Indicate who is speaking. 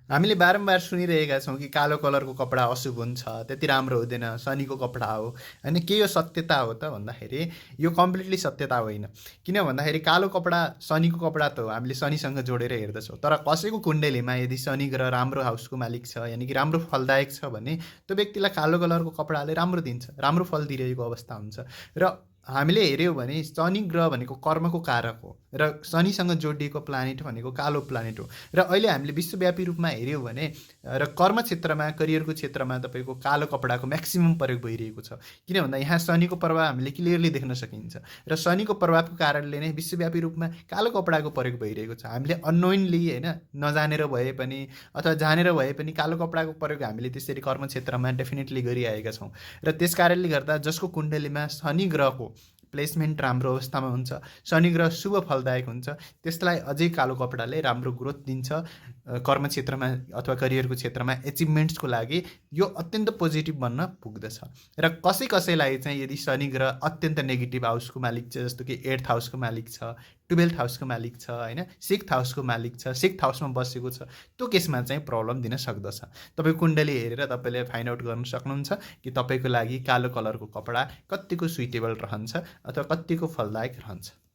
Speaker 1: हामीले बारम्बार सुनिरहेका छौँ कि कालो कलरको कपडा अशुभ हुन्छ, त्यति राम्रो हुँदैन, शनिको कपडा हो होइन। के यो सत्यता हो त भन्दाखेरि यो कम्प्लिटली सत्यता होइन। किन भन्दाखेरि कालो कपडा शनिको कपडा त हो, हामीले शनिसँग जोडेर हेर्दछौँ। तर कसैको कुण्डलीमा यदि शनि ग्रह राम्रो हाउसको मालिक छ, यानि कि राम्रो फलदायक छ भने त्यो व्यक्तिलाई कालो कलरको कपडाले राम्रो दिन्छ, राम्रो फल दिइरहेको अवस्था हुन्छ। र हामीले हेऱ्यौँ भने शनि ग्रह भनेको कर्मको कारक हो र शनिसँग जोडिएको प्लानेट भनेको कालो प्लानेट हो। र अहिले हामीले विश्वव्यापी रूपमा हेऱ्यौँ भने र कर्म क्षेत्रमा, करियरको क्षेत्रमा तपाईँको कालो कपडाको म्याक्सिमम प्रयोग भइरहेको छ। किन भन्दा यहाँ शनिको प्रभाव हामीले क्लियरली देख्न सकिन्छ र शनिको प्रभावको कारणले नै विश्वव्यापी रूपमा कालो कपडाको प्रयोग भइरहेको छ। हामीले अननोइनली होइन, नजानेर भए पनि अथवा जानेर भए पनि कालो कपडाको प्रयोग हामीले त्यसरी कर्म क्षेत्रमा डेफिनेटली गरिआएका छौँ। र त्यस कारणले गर्दा जसको कुण्डलीमा शनि ग्रहको प्लेसमेन्ट राम्रो अवस्थामा हुन्छ, शनि ग्रह शुभ फलदायक हुन्छ, त्यसलाई अझै कालो कपडाले राम्रो ग्रोथ दिन्छ कर्म क्षेत्रमा अथवा करियरको क्षेत्रमा एचिभमेन्ट्सको लागि यो अत्यन्त पोजिटिभ बन्न पुग्दछ। र कसैलाई चाहिँ यदि शनि ग्रह अत्यन्त नेगेटिभ हाउसको मालिक छ, जस्तो कि 8th हाउसको मालिक छ, 12th हाउसको मालिक छ होइन, 6th हाउसको मालिक छ, 6th हाउसमा बसेको छ, त्यो केसमा चाहिँ प्रब्लम दिन सक्दछ। तपाईँ कुण्डली हेरेर तपाईँले फाइन्ड आउट गर्न सक्नुहुन्छ कि तपाईँको लागि कालो कलरको कपडा कत्तिको सुइटेबल रहन्छ अथवा कत्तिको फलदायक रहन्छ।